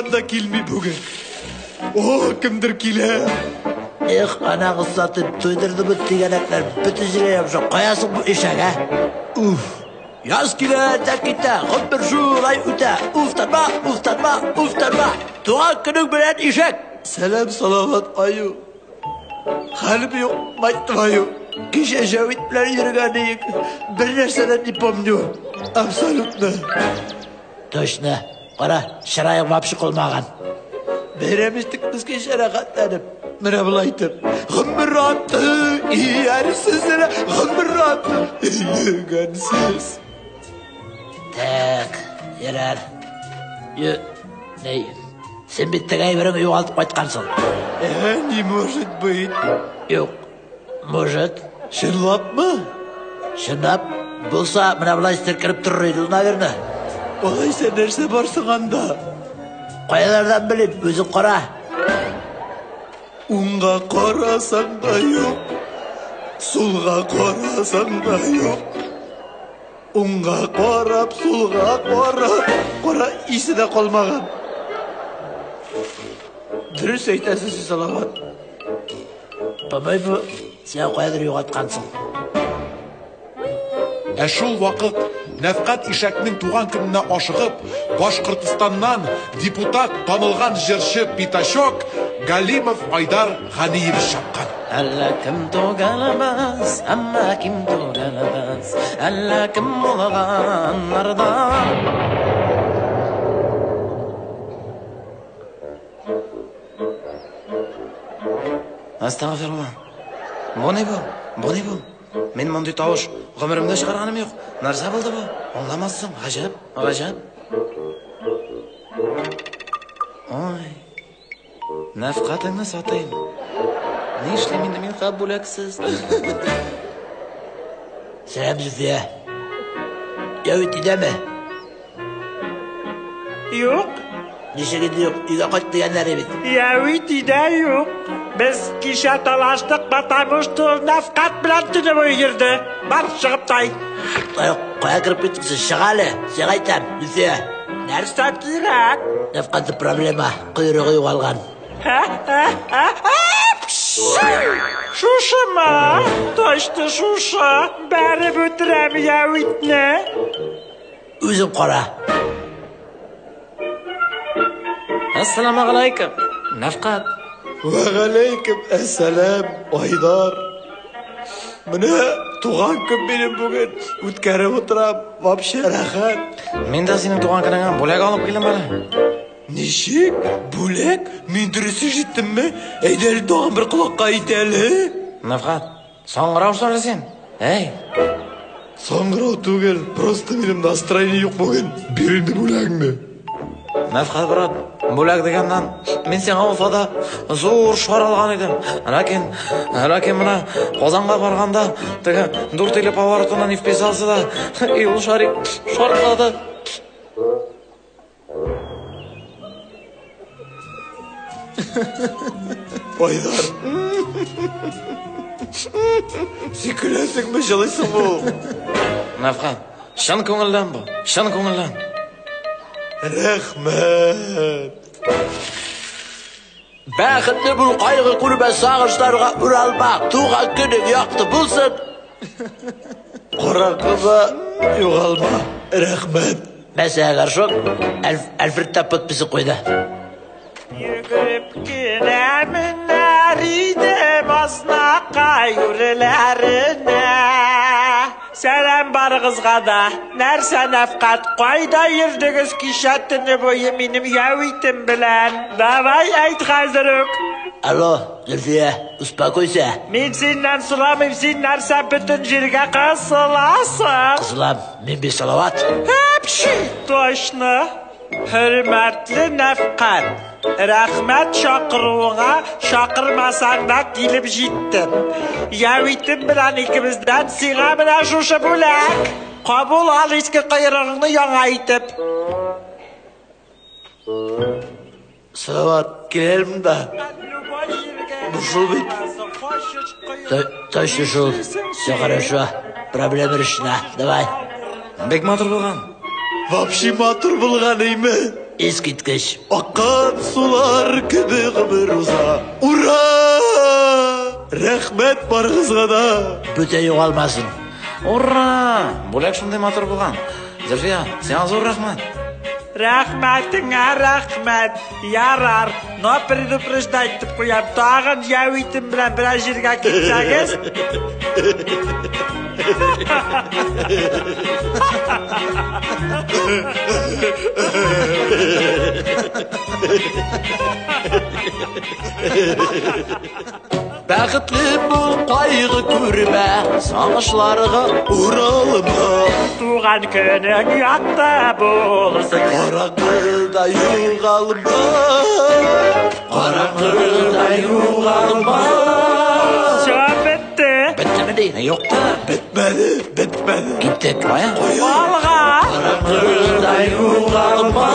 Туган да килми бүген. О, кемдер килә. Эх, анагыз сатып туйдырды бу тигәнәкләр. Бөтен җиргә ябыша. Кая соң бу ишәк, ә? Уф. Яз килә дә китә, гомер шулай үтә. Уф, тарма, уф, тарма, уф, тарма. Туган көнең белән, ишәк! Сәлам, Салават аю. Хәлем юк, мать твою. Кичә Җәвит белән йөргән идек. Бер нәрсә дә не помню. Абсолютно. Точно. Кара, чыраең вообще калмаган. Бәйрәм иттек без кичә рәхәтләнеп. Менә болай итеп. Гомер аты иярсез, гомер аты йөгәнсез. Так, ярар. Ю, ней, син бит теге әйбереңне югалтып кайткансың. Не может быть. Юк, может. Чынлапмы? Чынлап, булса, менә болай селкенеп торыр иде ул, наверное. Алайса нәрсә бар соң анда? Кайлардан белим, үзең кара. Уңга карасаң да юк, сулга карасаң да юк. Уңга карап, сулга карап, кара исе дә калмаган. Дөрес әйтәсез, Салават. По-моему, син каядыр югалткансың. Ә шул вакыт Нәфкать Ишәкнең туган көненә ашыгып, Башкортостаннан депутат, танылган җырчы Пятачок Галимов Айдар Ганиевич чапкан. Әллә кем түгелбез, әмма ким түгелбез, әллә кем булганнардан. Астагфирулла. Бу ни бу? Бу ни бу? Мин мондый тавыш гомеремдә чыгарганым юк. Нәрсә булды бу? Аңламассың. Гаҗәп, гаҗәп. Ой. Нәфкатыңны сатыйм. Нишлим инде мин хәп бүләксез? Сәлам, Зөлфия. Яви өйдәме? Юк. Ничек инде юк? Өйгә кайт дигәннәр бит. Яви өйдә юк. Без кичә талаштык, потому что Нәфкать белән төне буе йөрде. Бар, чыгып тай. Кая, кая кереп киттең син? Чык әле. Сиңа әйтәм, Зөлфия. Нәрсә кирәк? Нәфкатьтә проблема. Койрыгы югалган. Шушымы? Точно шушы. Бәреп үтерәм Явитне. Үзең кара. Ассаламу алейкум, Нәфкать. Вә галәйкем әссәлам, Айдар. Менә туган көн минем бүген. Үткәреп утырам, вообще рәхәт. Мин дә синең туган көнеңә бүләк алып килдем әле. Ничек? Бүләк? Мин дөрес ишеттемме? Әйдә әле тагын бер колакка әйт әле. Нәфкать, саңгырау әле син. Әй, Саңгырау түгел, просто минем настроение юк бүген. Бир инде бүләгеңне. Нәфкать брат, бүләк дигәннән, мин сиңа Уфада зур шар алган идем. Ләкин, ләкин менә Казанга барганда теге дүрт иле поворотына не вписался да, и ул шарик шартлады. Айдар. Син көләсеңме, җылыйсыңмы ул? Нәфкать, чын күңелдән бу, чын күңелдән. Рәхмәт. Бәхетле бул, кайгы күрмә, сагышларга уралма. Туган көнең якты булсын. Караңгыда югалма. Рәхмәт. Мәсәлән, горшок Альфред та подписи куйды. Йөгереп кенә менәр идем Азнакай үрләренә. Сәлам барыгызга да. Нәрсә, Нәфкать, кайда йөрдегез кичә төне буе минем Явитем белән? Давай әйт хәзер үк. Алло, Зөлфия, успокойся. Мин синнән сорамыйм, син нәрсә бөтен җиргә кысыласың? Кысылам, мин бит Салават. Әпчи, точно. Хөрмәтле Нәфкать, рәхмәт чакыруыңа, чакырмасаң да килеп җиттем. Явитем белән икебездән сиңа менә шушы бүләк. Кабул ал иске койрыгыңны яңа итеп. Салават, кил монда. Бу шул бит. Точно шул. Все хорошо. Проблема решена. Давай. Бик матур булган. Вообще матур булган име? Искиткеч. Аккан сулар кебек гомер уза. Ура! Рәхмәт барыгызга да. Бүтән югалмасын. Ура! Бүләк шундый матур булган. Зөлфия, сиңа зур рәхмәт. Рәхмәтеңә рәхмәт. Ярар, но предупреждать итеп куям. Тагын Җәвитем белән берәр җиргә китсәгез, Бәхетле бул, кайгы күрмә, сагышларга уралма. Туган көнең якты булсын. Караңгыда югалма. Караңгыда югалма. Все, бетте. Беттеме ди? Юк та. Бетмәде, бетмәде. Киттек. Кая? Алга. Караңгыда югалма.